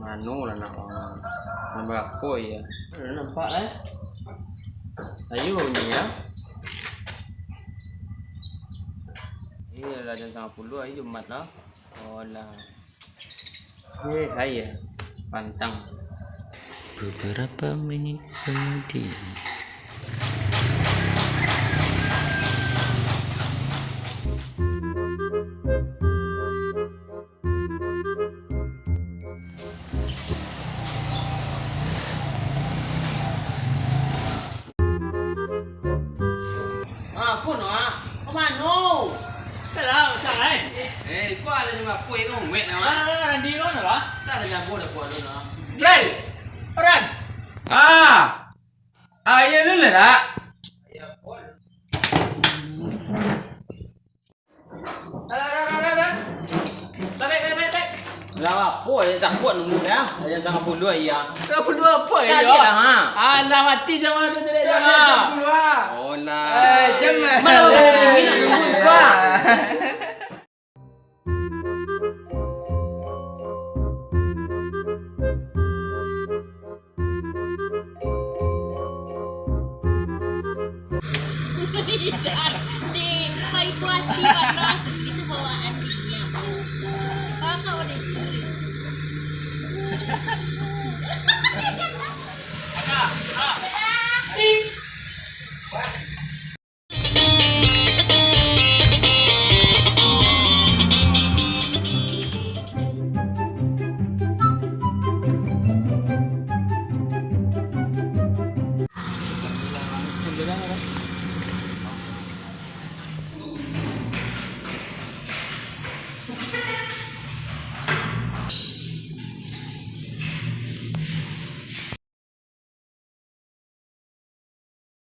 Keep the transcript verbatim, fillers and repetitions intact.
Mano lah nak wang? Nambah apo ya? Ado nampak eh? Ayo ni ya. Iyolah jam sangapulo ayo Jumat lah. Olah. Eh, ayo. Pantang. Beberapa menit kemudian. Ah, ko no ah. Ka mano? Salah, salah eh. Eh, ko lah jam barapo ko, wek nah. Ah, Randi lo nah lah. Tak ada jago dah ko alun nah. Ran! Ran! Ah! Ah, iyo lu lah, Rak. Lah, apo, eh, takut nunggu dah. Jam sangapulo, iya. Sangapulo apo, eh? Tadi lah, ha. Alah, mati jam tu tadi. Jam sangapulo, ah. Oh, nah. Eh, jam. Malam ni nak tunggu, Pak.